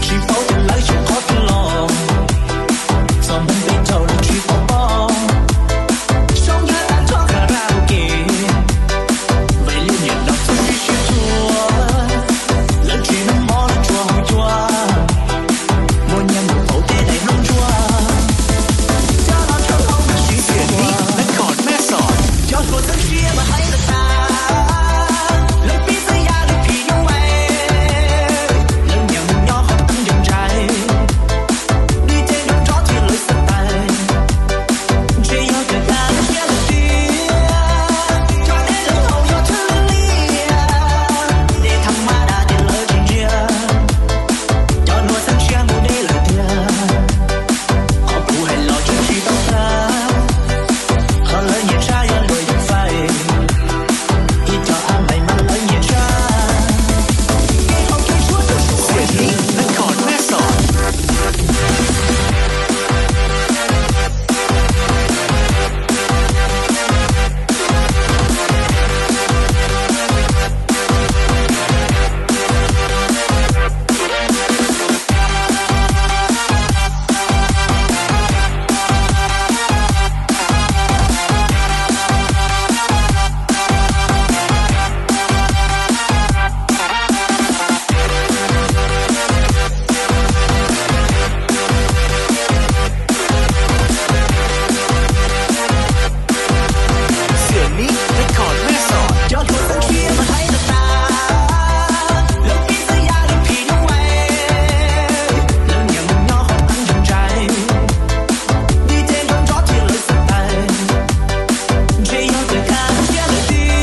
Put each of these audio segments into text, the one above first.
Tsis paub tias lawv tseem qhov twg los, txog hnub peb caug lawv tsis pom pob. Soob yab tag nrho karaoke, vaiv lub niam laus txog sib sib txhua. Lawv tsis hnub mov lawv tsuas hu cua, muaj nyiaj mus pauv tej daim nplooj ntsuab. Cov no tshawb hauv mas sib txhua, cov hluas txeeb siab mas heev tag tag. Lawv pib txeeb yam lawv phim nyuj vais, lawv nyiam mus nyob qhov teeb ncaws ntsais, dib ceg nrov nrov thiab lawv xav tawm. Ntshe yog cov tag siab lawm tiag, cov deb lawv haus yog thwj liaj, dej tham ma da ces lawv tsis ntsia. Cov hluas txeeb siab mus deb lawm tiag, qhov kuv hais los tseem tsis tau tag, qhov lawv nyiam tshaj yog luag yeej faib, ib co ab mais mas lawv nyiam tshaj. Kev haus kev suab rau saum qhov ntsis. Xiam Nib Record Meb Xom. Cov hluas txeeb siab mas heev tag tag, lawv pib txeeb yam lawv phim nyuj vais, lawv nyiam mus nyob qhov teeb ncaws ntsais, dib ceg nrov nrov thiab lawv xav tawm. Ntshe yog cov tag siab lawm tiag,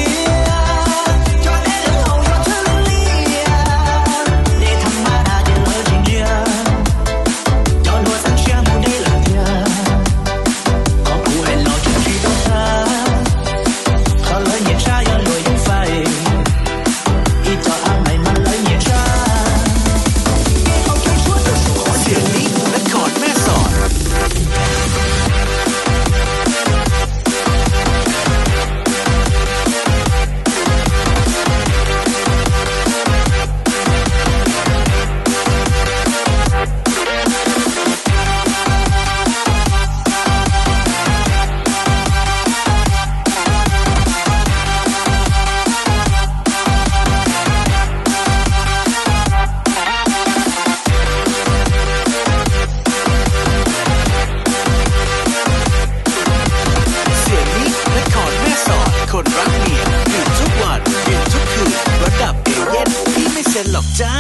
cov deb lawv haus yog thwj liaj, dej tham ma da ces lawv tsis ntsia. Cov hluas txeeb siab mus deb lawm tiag, qhov kuv hais los tseem tsis tau tag, qhov lawv nyiam tshaj yog luag yeej faib, ib co ab mais mas lawv nyiam tshaj. Kev haus kev suab rau saum qhov ntsis. Xiam Nib Record Meb Xom. Xiam Nib Record Meb Xom, คนรักเนียน ดื่มทุกวัน ดื่มทุกคืน ระดับเอเย่น พี่ไม่เซ็นหรอกจ้า